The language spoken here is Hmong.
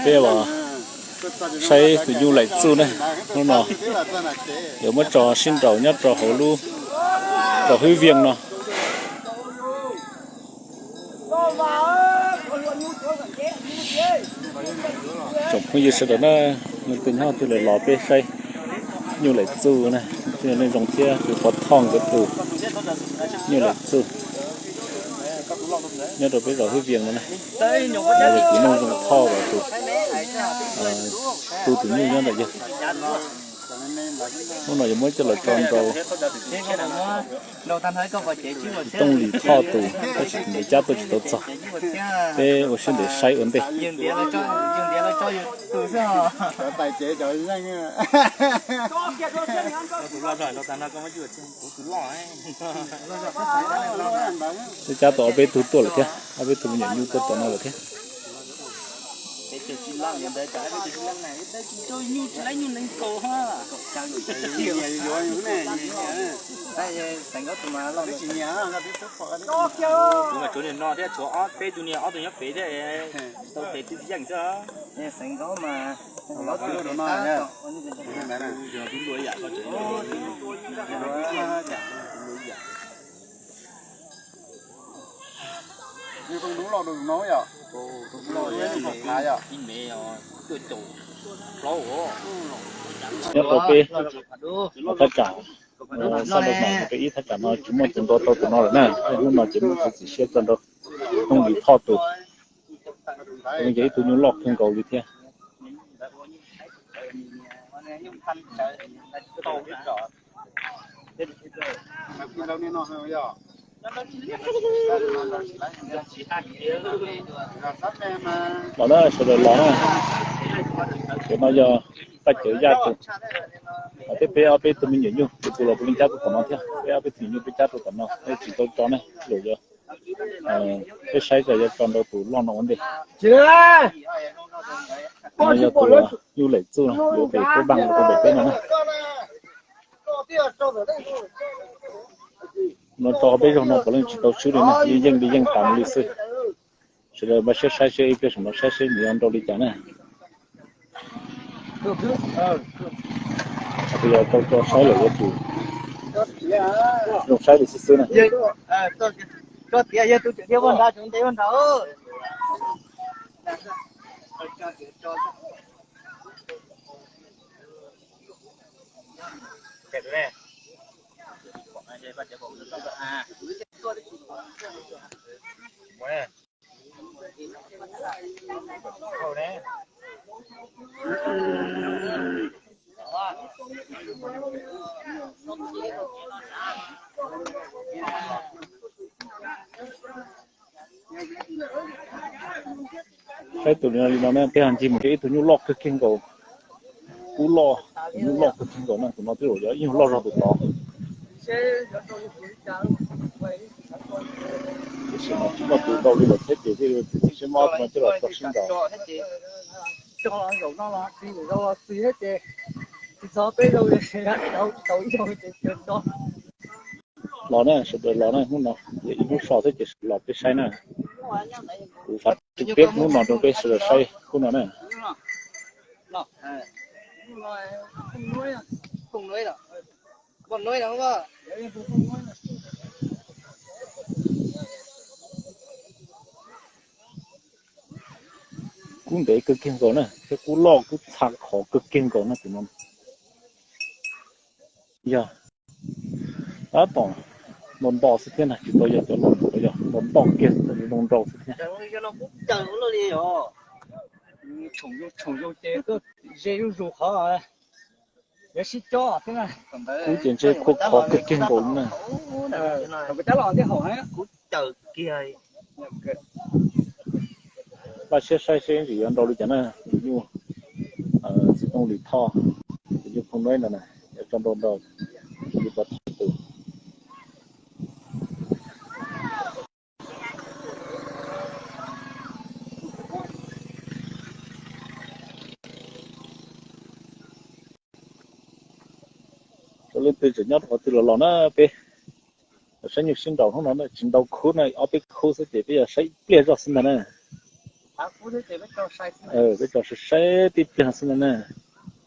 Peb los saib tus nyuj laim txuj ne, hnub no yuav muab tso sib nraus nyob rau hauv lub rau hwb viag no. Tsoom phooj ywg sawv daws na, leej twg nyob twg los los peb saib nyuj laim txuj na, leej zoo thiab tus pov thoj nkawd tus nyuj laim txuj nyob rau peb zos hwb viag no na. Yog tus nooj zoo thoj uas tus tu tus nyuj nyob ntawm yawg. Hnub no yuav muab coj los tso nrau Tooj Lis Thoj tus, tab sis tus ntev cab tuaj tsis tau txog. Peb ua siab ntev saib ua ntej. Peb cab tau ob peb tug tuaj lawm thiab, ob peb tug me nyuam nyuj tuaj tom no lawm thiab. Kuv mas tshuav niag no thiab, tshuav ob peb tug niag, ob tug nyob pem thiab, tsis tau tes twb yeej xwb. Nyob rau peb thaj tsam, sab rau peb ib thaj tsam no tsis muaj tus nrau tau tus no lawm na. Hnub no ces muaj tus txim siab tso nrau Tooj Lis Thoj tus, yog ib tug nyuj loj kawg nkaus li thiab. Los na, sawv daws los na. Cov no yog Paj Cawv Yaj tus, thiab peb ob peb tug me nyuam nyuj, tus los kuv li cab tuaj tom no thiab, peb ob peb tug me nyuam nyuj peb cab tuaj tom no, peb tsis tau tso ne, lawm yog peb saib tas yuav tso nrau tus loj no ua ntej. No yog tus nyuj laim txuj no yuav pem pub npaj rau pem peb no na. No rau peb zos no puav leej tsis tau swb li na, yeej yeej li yeej tas mus li xwb. Sawv daws npaj siab saib seb ib pliag saum no saib seb nws yuav nrau li cas na. Yog tau tso saib lawm yuav tsum zoo saib li xwb xwb na. Saib tus li no li no na, peb ho ncig mus rau ib tug nyuj loj kawg kiag nkaus. Kub loj, tus nyuj loj kawg kiag nkaus na, tus no twb yog ib nyuag loj zog tus tod. Tiam sis mas tsis muaj tus nrau li lawm thiab ces thiaj li txiav txim siab muab tus no coj los tso sib nraus. Los na, sawv daws los na, hnub no yog ib hnub so thiab ces los peb saib na. Kuv fav tib hnub no rau peb sawv daws saib hnub no na. Kub ntev kawg kiag nkaus na, thiab kub loj kub txha khov kawg kiag nkaus na tus no. Yog tab tom nto nto xwb thiab na, tsis tau yog cov loj, yog nto nto kiag zoo nrau xwb thiab. Ze zuj zus qhov, yuav sib cob thiab na. Kub ces ntshe khov khov kawg kiag nkaus li na. Npaj siab saib seb ntsis yuav nrau li cas na, tus nyuj txiv tooj Lis Thoj, tus nyuj phooj nueb ntawd na, yuav tso nrau nrau li pov thawj tus. Cov leej twg tseem nyob rau qhov twg los los na, peb los Saib nyuj sib nraus hnub no tsis ntau khub na, ob peb khub xwb ces peb yog saib ib pliag zoj xwb ntag na. Peb tso saib saib tib pliag no xwb ntag na.